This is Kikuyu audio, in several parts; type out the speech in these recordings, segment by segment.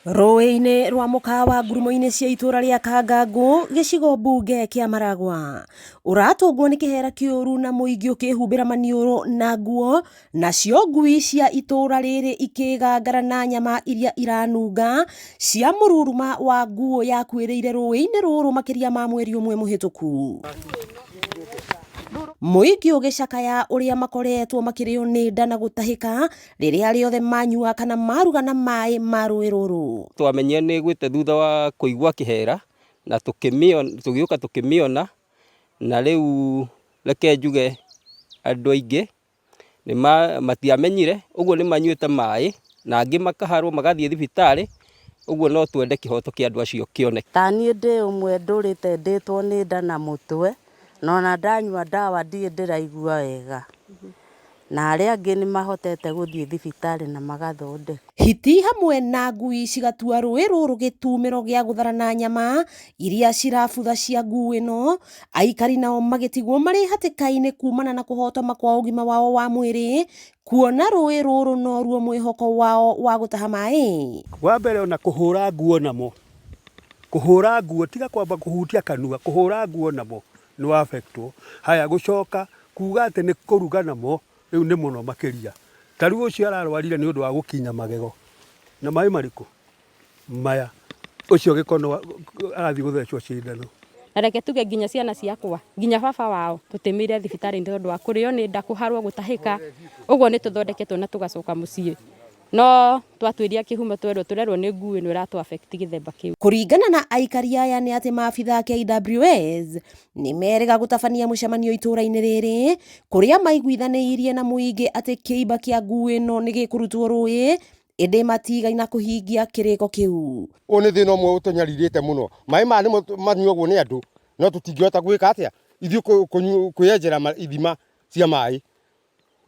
Rũĩ-inĩ rwa mũkawa ngurumo-inĩ cia itũra rĩa Kangangũ gĩcigo mbunge kĩa Maragwa ũratũngwo nĩ kĩhera kĩũru na mũingĩ ũkĩhumbĩra maniũrũ na nguo nacio ngui cia itũra rĩrĩ ikĩgangara na nyama iria iranunga cia mũruruma wa nguo yakuĩrĩire rũĩ-inĩ rũrũ makĩria ma mweri ũmwe mũhĩtũku. Mũingĩ ũgĩcakaya ũrĩa makoretwo makĩrĩo nĩ nda na gũtahĩka rĩrĩa rĩothe manyua kana maruga na maĩ ma rũĩ rũrũ. Twamenyire nĩ ĩgwĩte thutha wa kũigua kĩhera na tũgĩũka tũkĩmĩona, na rĩu reke njuge andũ aingĩ matiamenyire, ũguo nĩ manyuĩte maĩ na angĩ makaharwo magathiĩ thibitarĩ, ũguo no twende kĩhoto kĩa andũ acio kĩoneke. Ta niĩ ndĩ ũmwe ndũrĩte ndĩtwo nĩ nda na mũtwe, na ona ndanyua ndawa ndirĩ ndĩraigua wega. Na arĩa angĩ nĩ mahotete gũthiĩ thibitarĩ na magathondekwo. Hiti hamwe na ngui cigatua rũĩ rũrũ gĩtumĩro gĩa gũtharana nyama iria cirabutha cia nguu ĩno, aikari nao magĩtigwo marĩ hatĩka-inĩ kumana na kũhotoma kwa ũgima wao wa mwĩrĩ kuona rũĩ rũrũ noruo mwĩhoko wao wa gũtaha maĩ. Wa mbere ona kũhũra nguo namo, kũhũra nguo tiga kwamba kũhutia kanua, kũhũra nguo namo nĩ wa affect wo. Haya gũcoka kuga atĩ nĩ kũruga namo rĩu nĩ mũno makĩria. Ta rĩu ũcio ararwarire nĩ ũndũ wa gũkinya magego na maĩ marĩkũ? Maya. Ũcio gĩkono arathiĩ gũthecwo cindano. Na reke tuge nginya ciana ciakwa nginya baba wao tũtĩmĩire thibitarĩ nĩ tondũ wa kũrĩo nĩ nda, kũharwo, gũtahĩka, ũguo nĩ tũthondeketwo na tũgacoka mũciĩ. No twatuĩria kĩhumo twerwo tũrerwo nĩ ngui ĩno ĩratũ affect gĩthemba kĩu. Kũringana na aikari aya nĩ atĩ maabitha a KWS nĩ merĩga gũtabania mũcemanio itũra-inĩ rĩrĩ kũrĩa maiguithanĩirie na mũingĩ atĩ kĩimba kĩa ngui ĩno nĩ gĩkũrutwo rũĩ ĩndĩ matiigana kũhingia kĩrĩko kĩu. Ũyũ nĩ thĩna ũmwe ũtũnyarirĩte mũno. Maĩ maya nĩmo manyuagwo nĩ andũ no tũtingĩhota gwĩka atĩa ithuĩ kwĩyenjera ithima cia maĩ.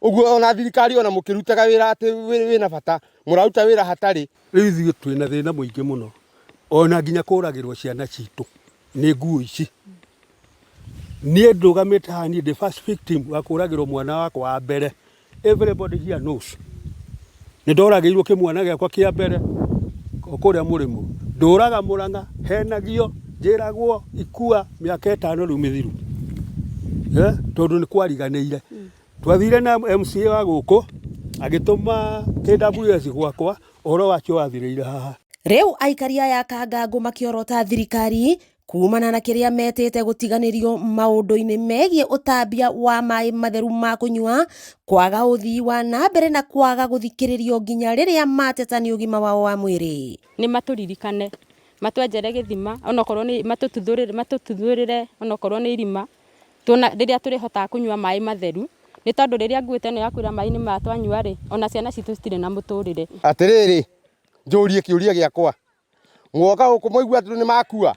Ũguo ona thirikari ona mũkĩrutaga wĩra atĩ wĩna bata mũraruta wĩra hatarĩ. Rĩu ithuĩ twĩna thĩna mũingĩ mũno ona nginya kũragĩrwo ciana citũ nĩ nguo ici. Niĩ ndũgamĩte haha niĩ ndĩ first victim wa kũragĩrwo mwana wakwa wa mbere. Everybody here knows. Nĩ ndoragĩirwo kĩmwana gĩakwa kĩa mbere o kũrĩa mũrĩmo. Ndũraga Mũrang'a, henagio, njĩragwo ikua mĩaka ĩtano rĩu mĩthiru. Tondũ nĩ kwariganĩire. Twathire na MCA wa gũkũ agĩtũma KWS gwakwa, ũhoro wacio wathirĩire haha. Rĩu aikari aya a Kangangũ makĩorota thirikari kumana na kĩrĩa metĩte gũtiganĩrio maũndũ-inĩ megiĩ ũtambia wa maĩ matheru ma kũnyua, kwaga ũthii wa na mbere na kwaga gũthikĩrĩrio nginya rĩrĩa mateta nĩ ũgima wao wa mwĩrĩ. Nĩ matũririkane, matwenjere gĩthima onokorwo nĩ matũtuthũrĩre onokorwo nĩ irima, rĩrĩa tũrĩhotaga kũnyua maĩ matheru, nĩ tondũ rĩrĩa nguo ta ĩno yakuĩra maĩ-inĩ maya twanyua rĩ, ona ciana citũ citirĩ na mũtũrĩre. Atĩrĩrĩ, njũrie kĩũria gĩakwa, mwoka gũkũ mwaigua atĩ nĩ makua?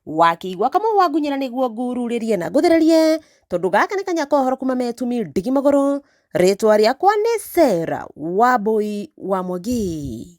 Wakĩigua Kamau wa Ngunyĩra nĩguo ngururĩrie na ngũthererie tondũ gaka nĩ kanya ka ũhoro kuma Metumi Ndigi Magũrũ. Rĩtwa rĩakwa nĩ Sarah Wambui wa Mwangi.